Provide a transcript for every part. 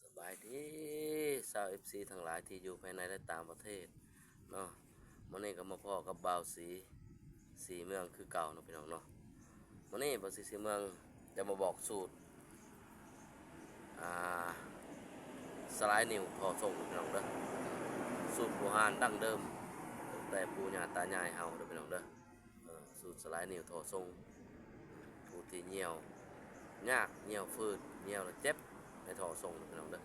ສະບາຍດີຊາວເອັຟຊີທັງຫຼາຍທີ່ຢູ່ພາຍໃນ ແລະ ຕ່າງປະເທດເນາະ. ມື້ນີ້ກໍມາພໍ້ກັບບ່າວສີ ສີເມືອງຄືເກົ່າເນາະ ພີ່ນ້ອງເນາະ. ມື້ນີ້ບ່າວສີສີເມືອງຈະມາບອກສູດ ອ່າ ສະຫຼາຍນິ້ວທໍ່ສົ່ງ ພີ່ນ້ອງເດີ. ສູດບູຮານດັ້ງເດີມ ຕັ້ງແຕ່ປູ່ຍ່າຕາຍາຍເຮົາເດີ ພີ່ນ້ອງເດີ. ເອີ ສູດສະຫຼາຍນິ້ວທໍ່ສົ່ງ ຜູ້ທີ່ຍ່ຽວຍາກ ຍ່ຽວຟືດ ຍ່ຽວແລ້ວເຈັບໃນທໍ່ສົ່ງເດີ ພີ່ນ້ອງເດີ.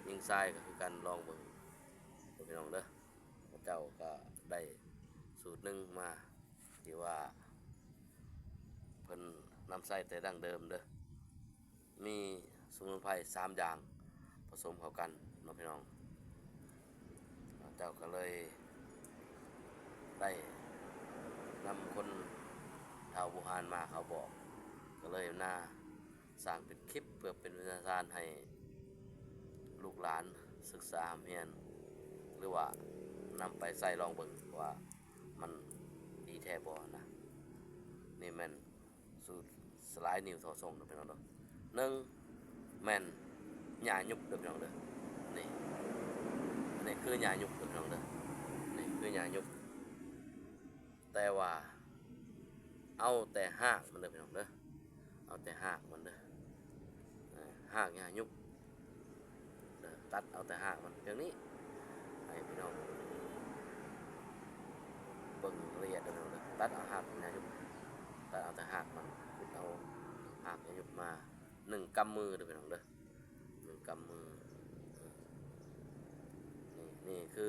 ຍິງຊາຍກໍຄືກັນ ລອງເບິ່ງເດີ ພີ່ນ້ອງເດີ. ເຈົ້າກໍໄດ້ສູດໜຶ່ງມາ ທີ່ວ່າເພິ່ນນຳໃຊ້ແຕ່ດັ້ງເດີມເດີ. ມີສະໝຸນໄພສາມຢ່າງປະສົມເຂົ້າກັນເນາະ ພີ່ນ້ອງ. ເຈົ້າກໍເລີຍໄດ້ນຳຄົນເຖົ້າບູຮານມາເຂົາບອກ ກໍເລີຍມາສ້າງເປັນຄລິບເພື່ອເປັນວິທະຍາທານໃຫ້ລູກຫຼານສຶກສາຮ່ຳຮຽນ ຫຼືວ່ານຳໄປໃຊ້ລອງເບິ່ງວ່າມັນດີແທ້ບໍ່ນະ. ນີ້ແມ່ນ ສູດສະຫຼາຍນິ້ວທໍ່ສົ່ງເດີ ພີ່ນ້ອງເດີ. ໜຶ່ງ ແມ່ນຫຍ້າຍຸບເດີ ພີ່ນ້ອງເດີ. ນີ້ ອັນນີ້ຄືຫຍ້າຍຸບເດີ ພີ່ນ້ອງເດີ. ນີ້ຄືຫຍ້າຍຸບ ແຕ່ວ່າເອົາແຕ່ຮາກມັນເດີ ພີ່ນ້ອງເດີ. ເອົາແຕ່ຮາກມັນເດີ ເອີ ຮາກຫຍ້າຍຸບ ເດີ ຕັດເອົາແຕ່ຮາກມັນ ຈັ່ງນີ້ ໃຫ້ພີ່ນ້ອງເບິ່ງລະອຽດເດີ ພີ່ນ້ອງເດີ. ຕັດເອົາຮາກຫຍ້າຍຸບ ຕັດເອົາແຕ່ຮາກມັນ ຂຸດເອົາຮາກຫຍ້າຍຸບມາ ໜຶ່ງກຳມືເດີ ພີ່ນ້ອງເດີ ໜຶ່ງກຳມື. ເອີ ນີ້ ນີ້ຄື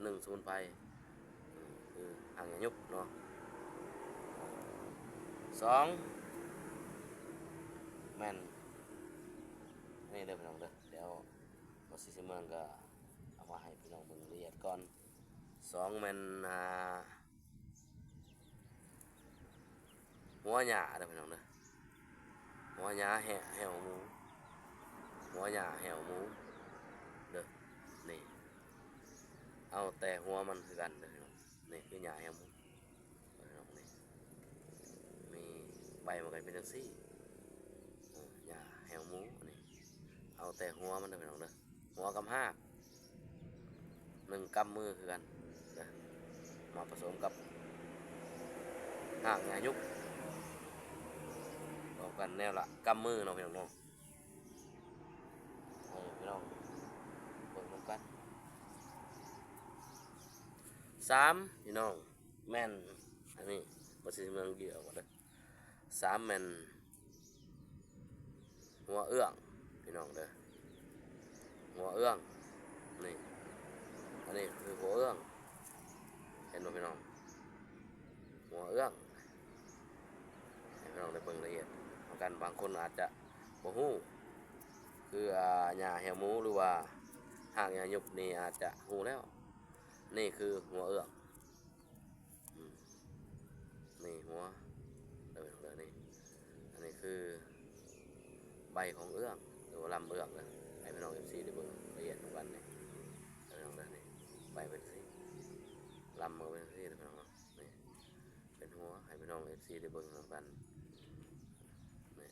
ໜຶ່ງສະໝຸນໄພ ຄືຮາກຫຍ້າຍຸບເນາະ. ສອງ ແມ່ນນີ້ເດີ ພີ່ນ້ອງເດີ. ດຽວບ່າວສີສີເມືອງກໍເອົາມາໃຫ້ພີ່ນ້ອງເບິ່ງລະອຽດກ່ອນ. ສອງ ແມ່ນ ອ່າ ຫົວຫຍ້າເດີ ພີ່ນ້ອງເດີ. ຫົວຫຍ້າແຫ້- ແຫ້ວໝູ ຫົວຫຍ້າແຫ້ວໝູເດີ. ນີ້ ເອົາແຕ່ຫົວມັນຄືກັນເດີ ພີ່ນ້ອງ. ນີ້ຄືຫຍ້າແຫ້ວໝູ ພີ່ນ້ອງ. ນີ້ ມີໃບມັນກໍເປັນຈັ່ງຊີ້ ເອີ ຫຍ້າແຫ້ວໝູ. ນີ້ ເອົາແຕ່ຫົວມັນເດີ ພີ່ນ້ອງເດີ. ຫົວກັບຮາກ ໜຶ່ງກຳມືຄືກັນເດີ ມາປະສົມກັບຮາກຫຍ້າຍຸບ ລວມກັນແນວລະກຳມືເນາະ ພີ່ນ້ອງເນາະ. ໃຫ້ພີ່ນ້ອງເບິ່ງນຳກັນ. ສາມ ພີ່ນ້ອງ ແມ່ນ ອັນນີ້ ບໍ່ຊິເມືອງເດີ ສາມ ແມ່ນ ຫົວເອື້ອງ ພີ່ນ້ອງເດີ ຫົວເອື້ອງ. ນີ້ ອັນນີ້ຄືຫົວເອື້ອງ ເຫັນບໍ່ພີ່ນ້ອງ? ຫົວເອື້ອງ ໃຫ້ພີ່ນ້ອງໄດ້ເບິ່ງລະອຽດນຳກັນ. ບາງຄົນອາດຈະບໍ່ຮູ້ ຄື ອາ ຫຍ້າແຫ້ວໝູ ຫຼືວ່າຮາກຫຍ້າຍຸບນີ້ອາດຈະຮູ້ແລ້ວ. ນີ້ຄືຫົວເອື້ອງ. ອືມ ນີ້ຫົວເດີ ເດີນີ້. ອັນນີ້ຄືໃບຂອງເອື້ອງ ຫຼືວ່າລຳເອື້ອງເດີ. ໃຫ້ພີ່ນ້ອງເອັຟຊີໄດ້ເບິ່ງລະອຽດນຳກັນນີ້ ເດີ ເດີນີ້. ໃບເປັນຈັ່ງຊີ້ ລຳມັນເປັນຈັ່ງຊີ້ເດີ ພີ່ນ້ອງເນາະ. ນີ້ເປັນຫົວ ໃຫ້ພີ່ນ້ອງເອັຟຊີໄດ້ເບິ່ງນຳກັນ. ນີ້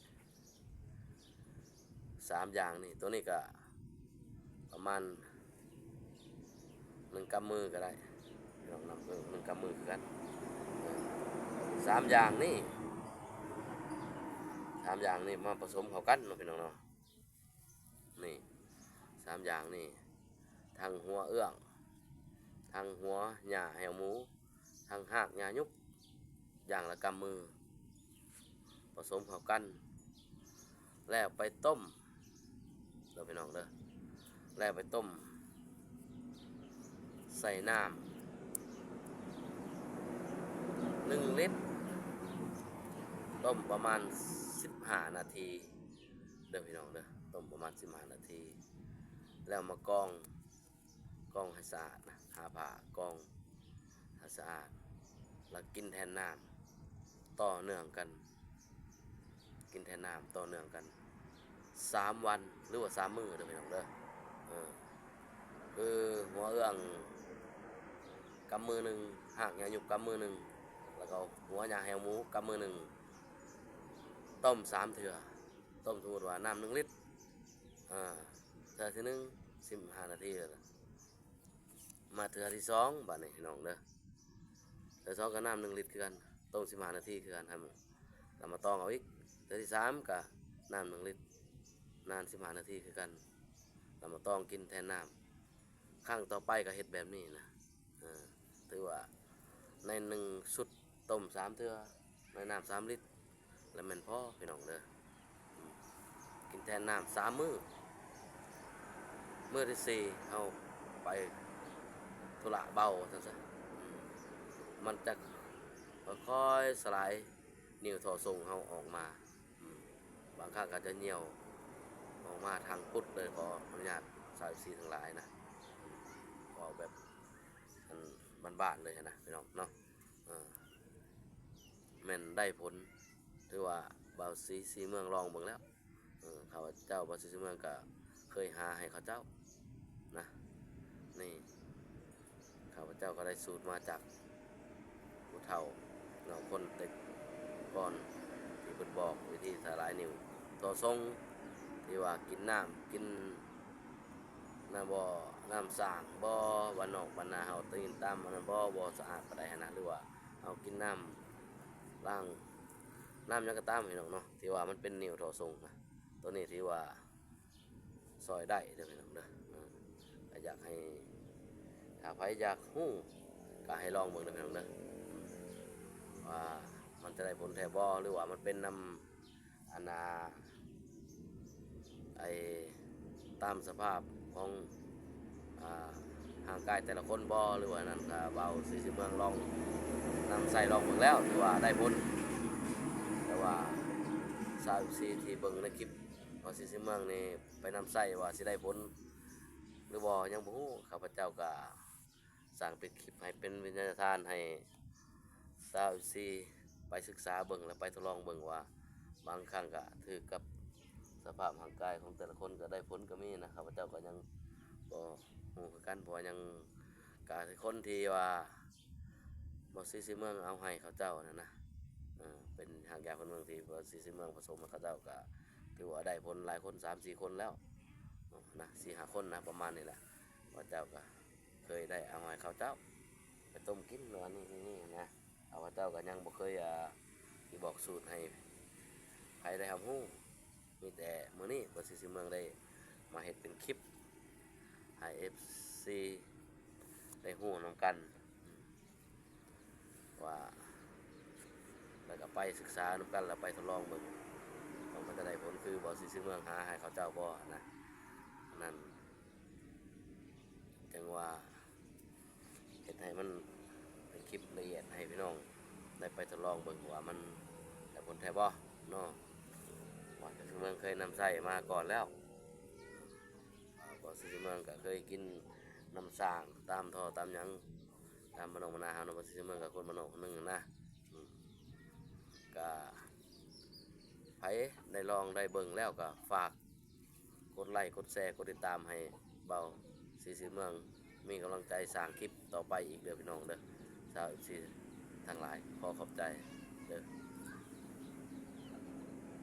ສາມຢ່າງນີ້ ໂຕນີ້ກະປະມານໜຶ່ງກຳມືກະໄດ້ ພີ່ນ້ອງນຳ ເອີ ໜຶ່ງກຳມືຄືກັນ. ເອີ ສາມຢ່າງນີ້ ສາມຢ່າງນີ້ມາປະສົມເຂົ້າກັນເນາະ ພີ່ນ້ອງເນາະ. ນີ້ ສາມຢ່າງນີ້ ທັງຫົວເອື້ອງ ທັງຫົວຫຍ້າແຫ້ວໝູ ທັງຮາກຫຍ້າຍຸບ ຢ່າງລະກຳມື ປະສົມເຂົ້າກັນ ແລ້ວໄປຕົ້ມເດີພີ່ນ້ອງເດີ. ແລ້ວໄປຕົ້ມໃສ່ນ້ຳໜຶ່ງລິດ ຕົ້ມປະມານສິບຫ້ານາທີເດີພີ່ນ້ອງເດີ. ຕົ້ມປະມານສິບຫ້ານາທີ ແລ້ວມາກອງ ກອງໃຫ້ສະອາດນະ ທາຜ້າກອງໃຫ້ສະອາດ ແລ້ວກິນແທນນ້ຳຕໍ່ເນື່ອງກັນ ກິນແທນນ້ຳຕໍ່ເນື່ອງກັນສາມວັນ ຫຼືວ່າສາມມື້ເດີພີ່ນ້ອງເດີ. ເອີ ຄືຫົວເອື້ອງກຳມືໜຶ່ງ ຮາກຫຍ້າຍຸບກຳມືໜຶ່ງ ແລ້ວກໍຫົວຫຍ້າແຫ້ວໝູກຳມືໜຶ່ງ ຕົ້ມສາມເທື່ອ. ຕົ້ມ ສົມມຸດວ່ານ້ຳໜຶ່ງລິດ ອາ ເທື່ອ ເທື່ອທີໜຶ່ງ ສິບຫ້ານາທີ ແລ້ວ ມາເທື່ອທີສອງ ບາດນີ້ພີ່ນ້ອງເດີ ເທື່ອສອງກໍນ້ຳໜຶ່ງລິດຄືກັນ ຕົ້ມສິບຫ້ານາທີຄືກັນ ໃຫ້ມັນ ແລ້ວມາຕອງເອົາອີກ ເທື່ອທີສາມກໍນ້ຳໜຶ່ງລິດ ນານສິບຫ້ານາທີຄືກັນ ແລ້ວມາຕອງກິນແທນນ້ຳ ຄັ້ງຕໍ່ໄປກໍເຮັດແບບນີ້ນະ ເອີ ຖືວ່າໃນໜຶ່ງຊຸດຕົ້ມສາມເທື່ອ ໃນນ້ຳສາມລິດ ແລ້ວແມ່ນພໍພີ່ນ້ອງເດີ ອືມ ກິນແທນນ້ຳສາມມື້ ມື້ທີສີ່ເຮົາໄປທຸລະເບົາວ່າຊັ້ນຊະ ອືມ ມັນຈະຄ່ອຍໆສະຫຼາຍ ນິ້ວທໍ່ຊົງເຮົາອອກມາ ອືມ ບາງຄັ້ງກໍຈະຍ່ຽວອອກມາທາງປຸດເລີຍ ຂໍອະນຸຍາດຊາວເອັຟຊີທັງຫຼາຍນະ ເວົ້າແບບບ້ານໆເລີຍຫັ້ນນະພີ່ນ້ອງເນາະ ເອີ ແມ່ນໄດ້ຜົນ ຖືວ່າບ່າວສີສີເມືອງລອງເບິ່ງແລ້ວ ເອີ ຂ້າພະເຈົ້າບ່າວສີສີເມືອງກໍເຄີຍຫາໃຫ້ເຂົາເຈົ້ານະ ນີ້ ຂ້າພະເຈົ້າກໍໄດ້ສູດມາຈາກຜູ້ເຖົ້າເນາະ ຄົນແຕ່ກ່ອນທີ່ເພິ່ນບອກວິທີສະຫຼາຍນິ້ວທໍ່ຊົງ ທີ່ວ່າກິນນ້ຳ ກິນນ້ຳບໍ່ ນ້ຳສ້າງບໍ່ ບ້ານນອກບ້ານນາເຮົາໄດ້ຍິນຕາມອັນນັ້ນບໍ່ ບໍ່ສະອາດປານໃດຫັ້ນນະ ຫຼືວ່າເຮົາກິນນ້ຳລ້າງ ນ້ຳຫຍັງກໍຕາມພີ່ນ້ອງເນາະ ທີ່ວ່າມັນເປັນນິ້ວທໍ່ຊົງນະ ໂຕນີ້ຖືວ່າ ຊ່ອຍໄດ້ເດີພີ່ນ້ອງເດີ ເອີ ກໍຢາກໃຫ້ ຖ້າໃຜຢາກຮູ້ກໍໃຫ້ລອງເບິ່ງເດີພີ່ນ້ອງເດີ ວ່າມັນຈະໄດ້ຜົນແທ້ບໍ່ ຫຼືວ່າມັນເປັນນຳ ອັນນ່າ ໄອ້ ຕາມສະພາບຂອງ ອ່າ ຮ່າງກາຍແຕ່ລະຄົນບໍ່ ຫຼືວ່ານັ້ນກໍບ່າວສີສີເມືອງລອງນຳໃຊ້ລອງເບິ່ງແລ້ວ ຖືວ່າໄດ້ຜົນ ແຕ່ວ່າຊາວເອັຟຊີທີ່ເບິ່ງໃນຄລິບ ບ່າວສີສີເມືອງນີ້ ໄປນຳໃຊ້ວ່າຊິໄດ້ຜົນຫຼືບໍ່ຍັງບໍ່ຮູ້ ຂ້າພະເຈົ້າກະສ້າງເປັນຄລິບໃຫ້ເປັນວິທະຍາທານໃຫ້ຊາວເອັຟຊີໄປສຶກສາເບິ່ງ ແລະ ໄປທົດລອງເບິ່ງວ່າບາງຄັ້ງກະຖືກກັບສະພາບຮ່າງກາຍຂອງແຕ່ລະຄົນກະໄດ້ຜົນກະມີນະ ຂ້າພະເຈົ້າກະຍັງບໍ່ຮູ້ຄືກັນ ເພາະວ່າຍັງກະຄົນທີ່ວ່າ ບໍ່ສີສີເມືອງເອົາໃຫ້ເຂົາເຈົ້ານັ້ນນະ ເອີ ເປັນຮາກຢາພື້ນເມືອງທີ່ບໍ່ສີສີເມືອງປະສົມໃຫ້ເຂົາເຈົ້າ ກະຖືວ່າໄດ້ຜົນຫຼາຍຄົນ ສາມສີ່ຄົນແລ້ວນະ ສີ່ຫ້າຄົນນະ ປະມານນີ້ແຫຼະ ເຂົາເຈົ້າກະເຄີຍໄດ້ເອົາໃຫ້ເຂົາເຈົ້າໄປຕົ້ມກິນ ວ່ານີ້ນີ້ນະ ເຂົາເຈົ້າກະຍັງບໍ່ເຄີຍ ອ່າ ຊິບອກສູດໃຫ້ໃຜໄດ້ຮັບຮູ້ ມີແຕ່ມື້ນີ້ບໍ່ສີສີເມືອງໄດ້ມາເຮັດເປັນຄລິບໃຫ້ເອັຟຊີໄດ້ຮູ້ນຳກັນ ວ່າ ແລ້ວກໍໄປສຶກສານຳກັນ ແລ້ວໄປທົດລອງເບິ່ງວ່າມັນຈະໄດ້ຜົນຄືບໍ່ສີສີເມືອງຫາໃຫ້ເຂົາເຈົ້າບໍ່ນະ ນັ້ນ ຈັ່ງວ່າເຮັດໃຫ້ມັນເປັນຄລິບລະອຽດໃຫ້ພີ່ນ້ອງໄດ້ໄປທົດລອງເບິ່ງວ່າມັນໄດ້ຜົນແທ້ບໍ່ເນາະ ວ່າເມືອງເຄີຍນຳໃຊ້ມາກ່ອນແລ້ວ ອ່າ ບໍ່ສີເມືອງກໍເຄີຍກິນນ້ຳສ້າງຕາມທໍ່ຕາມຫຍັງ ຕາມບ້ານນອກບ້ານນາເຮົາເນາະ ບໍ່ສີເມືອງກໍຄົນບ້ານນອກຄົນໜຶ່ງນະ ອືມ ກໍໃຜໄດ້ລອງໄດ້ເບິ່ງແລ້ວກໍຝາກກົດໄລ ກົດແຊ ກົດຕິດຕາມໃຫ້ເບົາສີສີເມືອງມີກຳລັງໃຈສ້າງຄລິບຕໍ່ໄປອີກເດີພີ່ນ້ອງເດີ ຊາວເອັຟຊີທັງຫຼາຍ ຂໍຂອບໃຈເດີ.